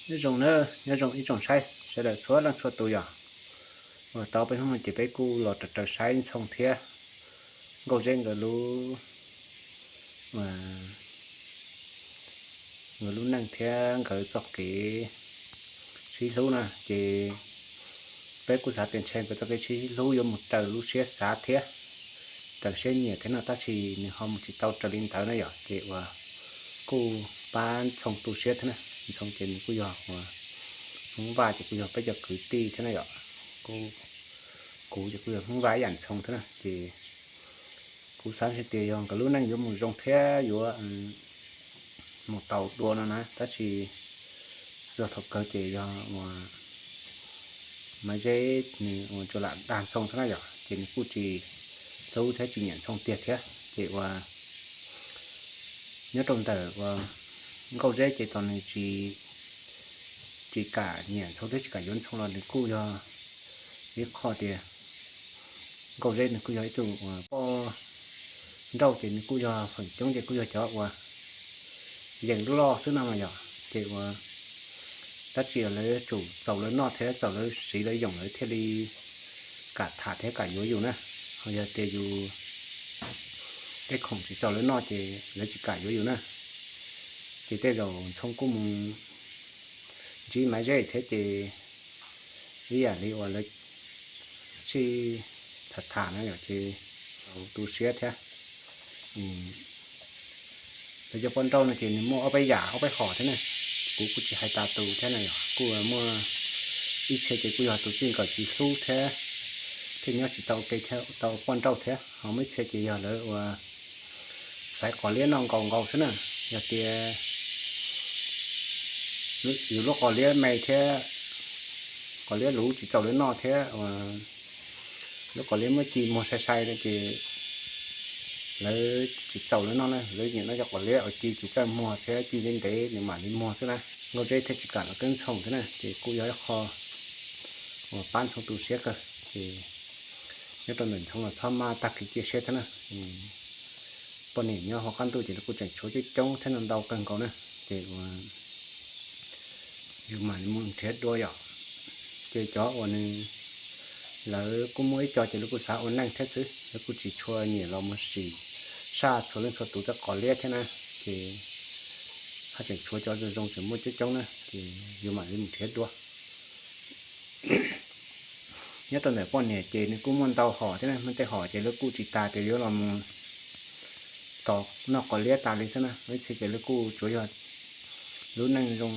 Nyob zoo na, nyob zoo ib tsoom saib sawv daws txhua leej txhua tus yom. Uas tau peb hnub no ces peb kuj los raws raws saib Ntxhoo thiab Nkauj Zeb nkawd lub, nkawd lub neej thiab nkawd txoj kev sib hlub na ces peb kuj xav tias ntshe nkawd txoj kev sib hlub yuav mus raws lub siab xav thiab raws siab nyiam thiab no tab sis nws ho mus tsis tau raws li ntawd na yom. Ces uas kuj pab Ntxhoo tu siab thiab na. Ntxhoo ces nws kuj yog uas Hmoob Vaj ces kuj yog peb cov kwv tij thiab na yom. Kuv ces kuj yog Hmoob Vaj ib yam Ntxhoo thiab na ces kuv xav tias yog nkawd lub neej yuav mus zoo thiab yuav mus tau dua no na tab sis txog thaum kawg ces yog uas Maiv Zeb nws uas tsuas lam dag Ntxhoo xwb na yom ces nws kuj tsis hlub thiab tsis nyiam Ntxhoo tiag thiab ces uas nyob rau ntawm uas Nkauj Zeb ces tos nws tsis, tsis kam nyiam Ntxhoo thiab tsis kam yuav Ntxhoo los nws kuj yog ib qho tias Nkauj Zeb nws kuj yog ib tug uas poj nrauj ces nws kuj yog feem coob ces kuj yog cov uas yees loj xwb no mas yom ces uas tab sis lawv tsum txaus lawv noj thiab txaus lawv siv lawv yoom lawv thiaj li kam tham thiab kam yuav yus na. Ho yog tias yus tej khoom tsis txaus lawv noj ces lawv tsis kam yuav yus na. Ces tej zaum Ntxhoo kuj mus ntsib Maiv Zeb thiab ces ib yam li uas lawv sib tham tham na yom ces tu siab thiab. Lawv cov poj nrauj no ces nws muaj ob peb yam ob peb hom thiab na. Kuv kuj tsis hais tas tus thiab na yom, kuj muaj ib txhia ces kuj yog tus txij nkawm tsis hlub thiab, thiaj nyob tsis tau ua ke thiab tau poj nrauj thiab. Ho muaj ib txhia ces yog lawv uas xaiv qos liab noj nkaus nkaus xwb na. Yog tias yus lub qos liab me thiab qos liab luv tsis txaus lawv noj thiab uas lub qos liab muab ci muag sai sai no ces lawv tsis txaus lawv noj na, lawv nyiam noj cov qos liab uas ci tsis txawj muag thiab ci ntev ntev nws mam li muag xwb na. Nkauj Zeb thiaj tsis kam los kab Ntxhoo thiab na, ces kuj yog ib qho uas pab Ntxhoo tu siab kawg. Ces nyob rau ntawm Ntxhoo los txhob maj tag kev cia siab thiab na. Poj niam nyob hauv qab ntuj ces lawv kuj tseem tshuav coob coob thiab ntau ntau kawg nkaus na, ces uas yus mam li mus nrhiav dua yom. Ces cov uas nws, lawv kuj muaj ib co ces lawv kuj xav ua neej thiab xwb, lawv kuj tsis tshua nyiam los mus sim saj txhua leej txhua tus tej qos liab thiab na, ces haj tseem tshuav cov zoo zoo tseem muaj coob coob na, ces yus mam li mus nrhiav dua. Nyob rau ntawm poj niam ces nws kuj muaj ntau hom thiab na, muaj tej hom ces lawv kuj tsis tas tias yuav los mus tos noj qos liab tas li xwb na, ib txhia ces lawv kuj tsuas yog lub neej zoo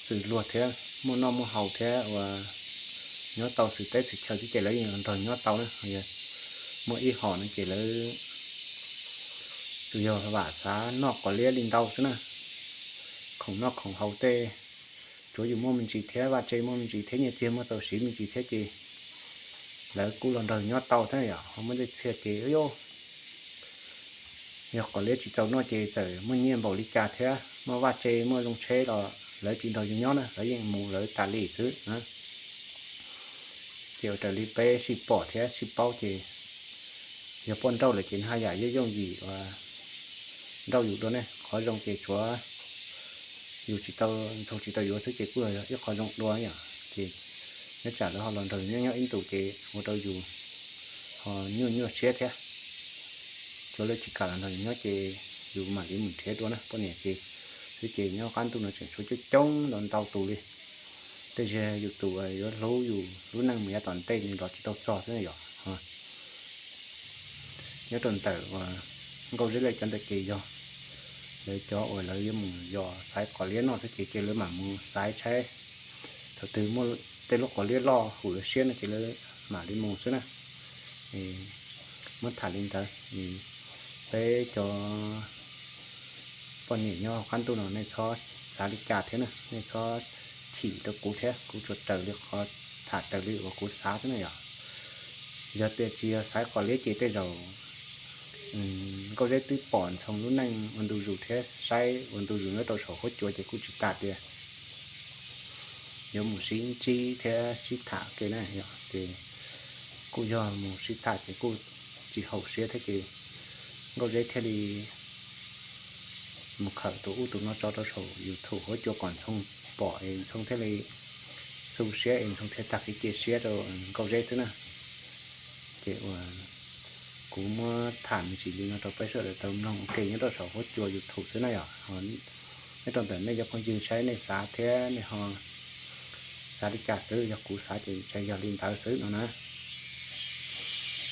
xws luag thiab muaj noj muaj haus thiab uas nyob tau xws teb xws chaw xwb ces lawv yeej nrog nyob tau na. Muaj ib hom no ces lawv tsuas yog vam xav noj qos liab li ntau xwb na, khoom noj khoom haus tej tsuav yus muaj me ntsis thiab vaj tse muaj me ntsis thiab nyiaj txiag muaj tau siv me ntsis thiab ces lawv kuj los nrog nyob tau thiab yom. Ho muaj tej txhia ces yog qos liab tsis txaus noj ces txawm muaj nyiaj npaum li cas thiab muaj vaj tse muaj zoo tsheb los lawv tsis nrog yus nyob na, lawv yeej mus lawv tas li xwb na. Ces ua raws li peb sib pom thiab sib paub ces yog poj nrauj lawm ces nws haj yam yooj yooj yim uas nrauj yus dua ne. Qhov zoo ces tsuav yus tsis tau, Ntxhoo tsis tau yuav xwb ces kuj yog ib qho zoo dua yom. Ces nyob tsam lawv ho los nrog nyob nyob ib ntus ces ua rau yus ho nyuaj nyuaj siab thiab. Tsuav lawv tsis kam los nrog yus nyob ces yus mam li mus nrhiav dua na poj niam ces. Xwb ces nyob qab ntuj no tseem tshuav coob coob ntau ntau tus li. Tej zaum yus tus yuav hlub yus lub neej mus yav tom ntej nws los tsis tau txog xwb yom. Nyob rau ntawm uas Nkauj Zeb lawv cov ntawd ces yog lawv cov uas lawv yuav mus yos xaiv qos liab noj xwb ces cia lawv mam mus xaiv tshaib. Thaum twg muaj tej lub qos liab loj hum lawv siab no ces lawv mam li mus xwb na. Muab tham li ntawd, peb cov poj niam nyob qab ntuj no nej txhob xav li cas thiab na, nej txhob chim rau kuv thiab, kuv tsuas raws li qhov tham raws li uas kuv xav xwb na yom. Yog tias tsis yog xaiv qos liab ces tej zaum Nkauj Zeb twb pom Ntxhoo lub neej ua ntu zus thiab saib ua ntu zus nyob rau saum huab cua ces kuj tsis tas tias yuav mus sib ntsib thiab sib tham ke na yom. Ces kuj yog mus sib tham ces kuj tsis haum siab thiab ces Nkauj Zeb thiaj li mus khawm tus ub tus no tso rau saum YouTube huab cua kom Ntxhoo pom es Ntxhoo thiaj li xu siab es Ntxhoo thiaj tag kev cia siab rau Nkauj Zeb xwb na. Ces uas kuv muab tham me ntsis li no rau peb sawv daws tau mloog ua ke nyob rau saum huab cua YouTube xwb na yom. Nyob rau ntawm nej cov phooj ywg saib nej xav thiab nej ho xav li cas xwb, yog kuv xav ces ntshe yog li ntawd xwb no na.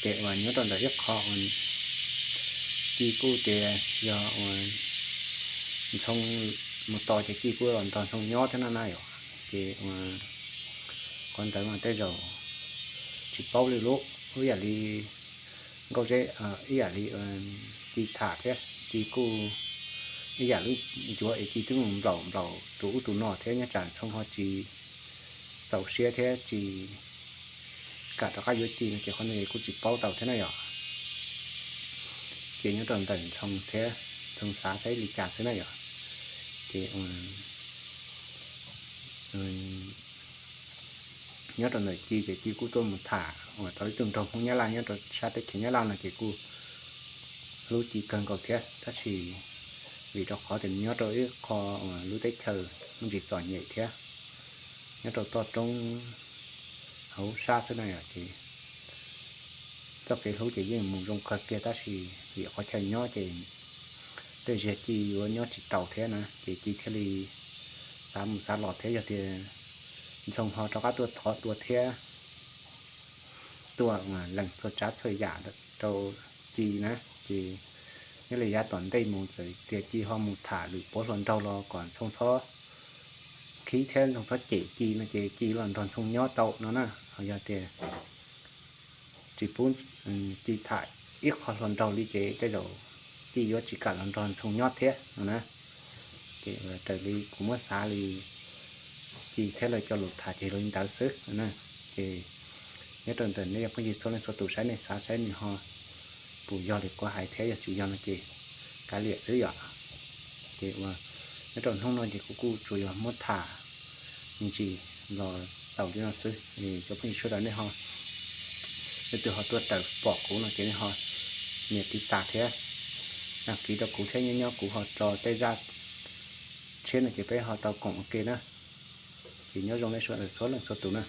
Ces uas nyob rau ntawm ib qho uas Ci kuj tias yog uas Ntxhoo mus tos ces Ci kuj los nrog Ntxhoo nyob thiab no na yom. Ces uas qhov ntawd mas tej zaum tsis paub li lub, ib yam li Nkauj Zeb, ib yam li Ci tham thiab Ci kuj ib yam li ncuav es Ci twb mus nplaum nplaum tus ub tus no thiab nyob tsam Ntxhoo ho tsis txaus siab thiab tsis kam rov qab yuav Ci no ces qhov no kuj tsis paub tau thiab na yom. Ces nyob rau ntawm Ntxhoo thiab Ntxhoo xav saib li cas xwb na yom. Ces nyob rau ntawm Ci ces Ci kuj tuaj mus tham uas tau ib tug nraug Hmoob Nyab Laj nyob rau sab teb chaws Nyab Laj no ces kuj hlub Ci kawg nkaus thiab, tab sis vim rau qhov tias nyob rau ib qho uas lub teb chaws muaj ntsis txom nyem thiab nyob rau toj roob hauv sab xwb na yom, ces txoj kev hlub ces yeej mus zoo kawg kiag tab sis vim qhov chaw nyob ces tej zaum Ci yuav nyob tsis taus thiab na ces Ci thiaj li xav mus xav los thiab yog tias Ntxhoo ho rov qab tuaj thov dua thiab tuaj lees txhua tsav txhua yam rau Ci na ces nyob li yav tom ntej mus txawm tias Ci ho mus tham lwm puav hluas nraug los kom Ntxhoo txhob khib thiab Ntxhoo txhob cem Ci no ces Ci los nrog Ntxhoo nyob tau no na. Ho yog tias tsis pub Ci tham ib qho hluas nraug li ces tej zaum Ci yuav tsis kam los nrog Ntxhoo nyob thiab no na. Ces raws li kuv muab xav li Ci thiab lawv cov lus tham ces li ntawd xwb na. Ces nyob rau ntawm nej cov phooj ywg txhua leej txhua tus saib nej xav saib nws ho puas yog li kuv hais thiab yog tsis yog no ces kav liam xwb yom. Ces uas nyob rau hnub no ces kuv kuj tsuas yog muab tham me ntsis los xaus li no xwb. Cov phooj ywg sawv daws nej ho, leej twg ho tuaj raws pom kuv no ces nej ho nias tiv tas thiab dag kiv rau kuv thiab nyob nyob kuv ho tso tej zaj tshiab no ces peb ho tau koom ua ke na. Ces nyob zoo nej sawv daws txhua leej txhua tus na.